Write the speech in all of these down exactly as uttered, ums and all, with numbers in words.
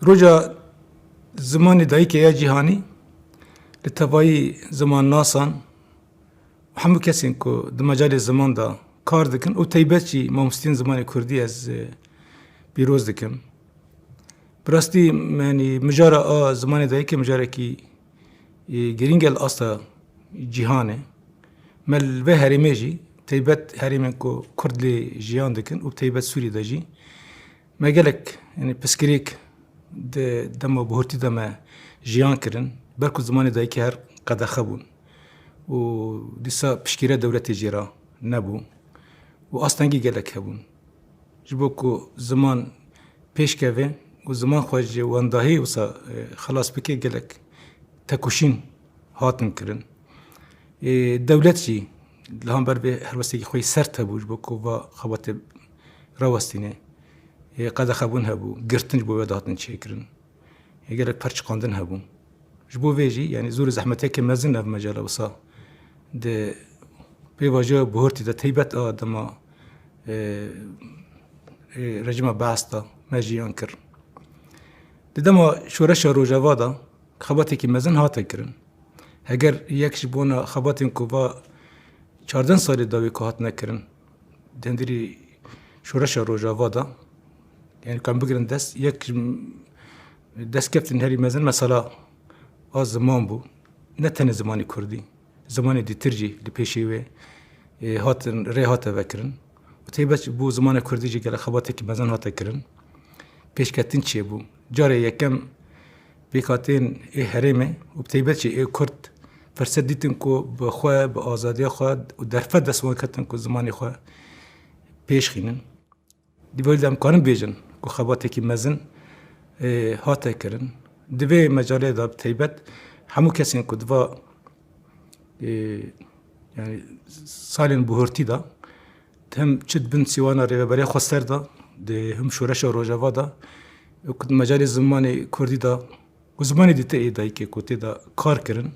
Roja zimanê dayikê ya cîhanî li tevayî zimannasan û hemû kesên ku di mecalê ziman de kar dikin û taybet jî mamosteyên zimanê kurdî ez, e, pîroz dikim. Bi rastî, yanî, mijara a zimanê dayikê mijarekî, e, girîng e li asta cîhanê. Me li vê herêmê jî, taybet herêmên ku kurd lê jiyan dikin û taybet Sûrî de jî, me gelek, yanî, pirsgirêk di dema bihurtî de me jiyan kirin. Ber ku zimanê dayikê her qedexe bûn û dîsa piştgîrê dewletê jê re nebû û astengî gelek hebûn. Ji bo ku ziman pêş keve û ziman xwe ji wendahiyê wisa, e, xelas bike, gelek tekoşîn hatin kirin. E, dewlet jî li hember vê helwestekî xwe yî sert hebû ji bo ku va xebatê rawestîne. E, qedexebûn hebû, girtin ji bo wê dihatin çêkirin. E, gelek perçiqandin hebûn. Ji bo vê jî, yanî, zor û zehmeteke mezin ev mecala wisa di pêvajoya bihurtî de, taybet a dema, e, e, rejîma Beas de me jiyan kir. Di dema şoreşa Rojava de xebatekî mezin hate kirin. Heger yek ji bona xebatên ku va çardeh salê dawî ku hatine kirin, di hundirî şoreşa Rojava de, yanî, ku em bigirin dest, yek ji destkeftên herî mezin mesela a ziman bû. Ne tenê zimanê kurdî, zimanê dîtir jî li pêşê wê, e, hatin, rê hate vekirin. Û taybet ji bo zimanê kurdî jî gelek xebatekî mezin hate kirin. Pêşketin çêbû. Carê yekem pêkhateyên ê herêmê û bi taybet jî ê kurd ferset dîtin ku bi xwe, bi azadiya xwe û derfet dest wan ketin ku zimanê xwe pêş xînin. Di vê de em karin bêjin ku xebatekî mezin, e, hate kirin. Di vê mecalê de bi taybet hemû kesên ku di va, e, yanî salên bihurtî de hem çi di bin sîwana Rêveberiya Xweser de, di hem şoreşa Rojava de, ku di mecalê zimanê kurdî de û zimanê dîtir ê dayikê ku tê de kar kirin,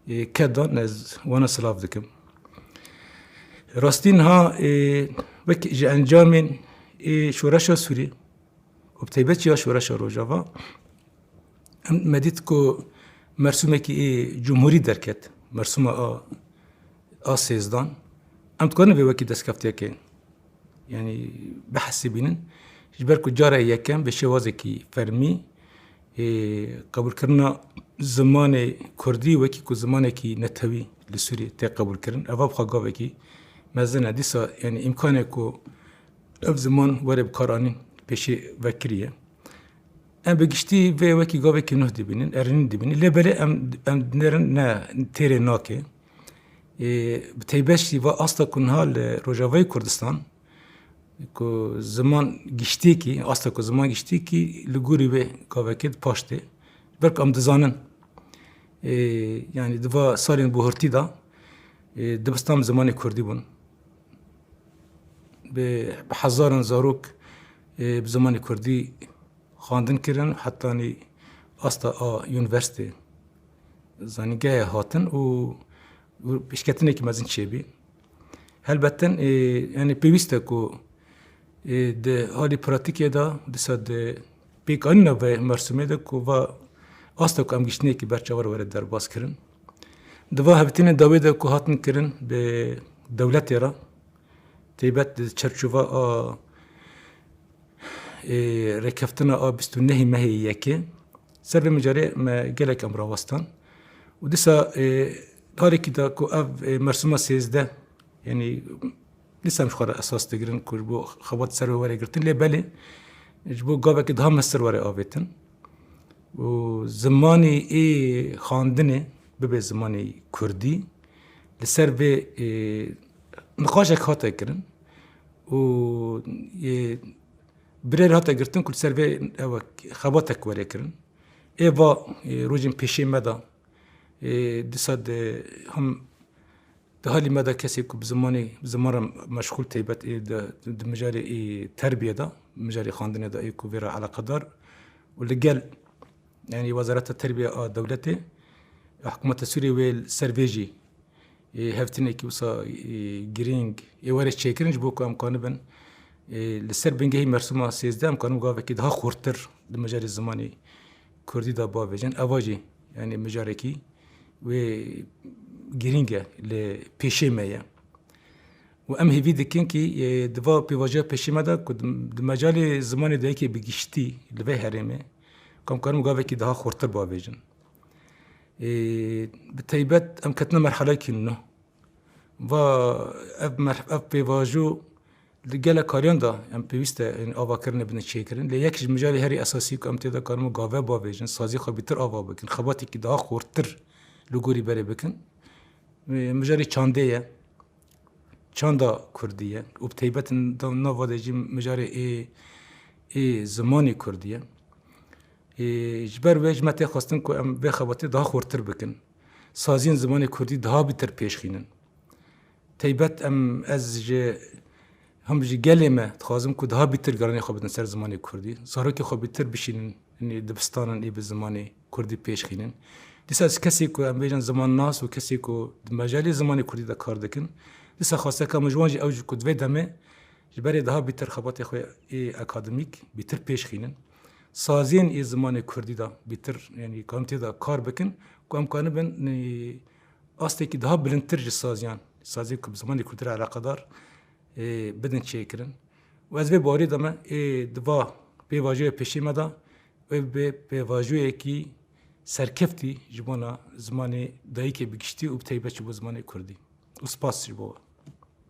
e, ked dan, ez wana silav dikim. Rastî niha, e, wek ji encamên ê şoreşa Sûrî û bi taybet jî ya şoreşa Rojava, em, me dît ku mersûmekî ê cumhurî derket, mersûma a, a sêzdan. Em dikarin vê wekî destkeftiyekê, yanî, bihesibînin. Ji ber ku cara yekem bi şêwazekî fermî, ê, qebûlkirina zimanê kurdî wekî ku zimanekî netewî li Sûriyê tê qebûlkirin, eva bi xwe gavekî mezin e. Dîsa, yanî, îmkanê ku ev ziman were bikaranîn pêşî vekiriye. Em bi giştî vê wekî gavekî nuh dibînin, erênî dibînin. Lê belê em, em dinêrin ne, têrê nake. Ê, bi taybet jî va asta ku niha li Rojavayê Kurdistan, ku ziman giştîkî, asta ku ziman giştîkî li gorî wê gavekê di paş tê. Ber ku em dizanin, ê, yanî di va salên buhurtî de, ê, dibistan bi zimanê kurdî bûn. Bi, bi hezaran zarok, ê, bi zimanê kurdî xwendin kirin, hetanî asta a unîversîtê, zanîngehê hatin û, û pêşketinekî mezin çêbî. Helbet, e, yanî pêwîst e ku, e, di halî pratîkê de, dîsa di pêkanîna vê mersûmê de ku va asta ku em giştinekî berçavar were derbas kirin. Di va hevdîtinê dawê de ku hatin kirin bi dewletê re, taybet di çerçova a, ê, rêkeftina a bîst û nehê mehê yekê, ser vê mijarê me gelek em rawestan. Û dîsa, ê, halekî de ku ev, ê, mersûma sêzdeh, yanî dîsa em ji xwe re esas digirin ku ji bo xebat ser wê were girtin, lê belê ji bo gavekî daha mestir were avêtin. Û zimanê ê xandinê bibe zimanê kurdî, li ser vê, ê, niqaşek hate kirin û, ê, birêr hate girtin ku li ser vê ew xebatek were kirin. Ê va, ê, rojên pêşê me de, ê, dîsa di hem di halî me de kesê ku bi zimanê, bi ziman re meşxûl taybet ê di, di mijarê ê terbiyê de, mijarê xandinê de ê ku vê re eleqedar û li gel, yanî Wezareta Terbiye a dewletê, hikûmeta Sûriyê wê li ser vê jî, ê, hevdîtinekî wisa, ê, girîng, ê, were çêkirin ji bo ku em kanibin, ê, li ser bingehî mersûma sêzdeh em kanibin gavekî daha xurtir di mijarê zimanê kurdî de bavêjin. Eva jî, yanî mijarekî wê girîng e li pêşê me ye. Û em hêvî dikin kî, e, di va pêvajoya pêşê me de ku di, di mecalê zimanê dayikê bi giştî li vê herêmê, ku em karin gavekî daha xurtir bavêjin. E, bi teybet em ketine merhelekî nû. Va ev mer-, ev pêvajo li gelek kariyan de em pêwîst e, yanî avakirinê bidin çêkirin. Lê yek ji mijarê herî esasî ku em tê de karin gave bavêjin, sazî xwe bîtir ava bikin, xebatekî daha xurtir li gorî berê bikin. E, mijarê çandê ye. Çanda kurdî ye. Û bi teybet da-, nava de jî mijarê ê, ê zimanê kurdî ye. Ê, ji ber wê ji me tê xwestin ku em vê xebatê daha xurtir bikin. Saziyên zimanê kurdî daha bîtir pêş xînin. Teybet em, ez ji, hem ji gelê me dixwazim ku daha bîtir garanê xwe bidin ser zimanê kurdî. Zarokê xwe bîtir bişînin, yanî dibistanan ê bi zimanê kurdî pêş xînin. Dîsa ez kesê ku em bêjin zimannas û kesê ku di mejalê zimanê kurdî de kar dikin, dîsa xwesteka min ji wan jî ew jî ku di vê demê ji berê daha bîtir xebatê xwe ê akademîk bîtir pêş xînin. Saziyên ê zimanê kurdî de bîtir, yanî karin tê de kar bikin, ku em kanibin, e, astekî daha bilindtir ji saziyan, saziyên ku bi zimanê kurdî re eleqedar, e, bidin çêkirin. Û ez vê bawerî de me, ê, di va pêvajoya pêşî me de, wê bê pêvajoyekî serkeftî ji bona zimanê dayikê bi giştî û bi teybet ji bo zimanê kurdî. Û spas ji bo we.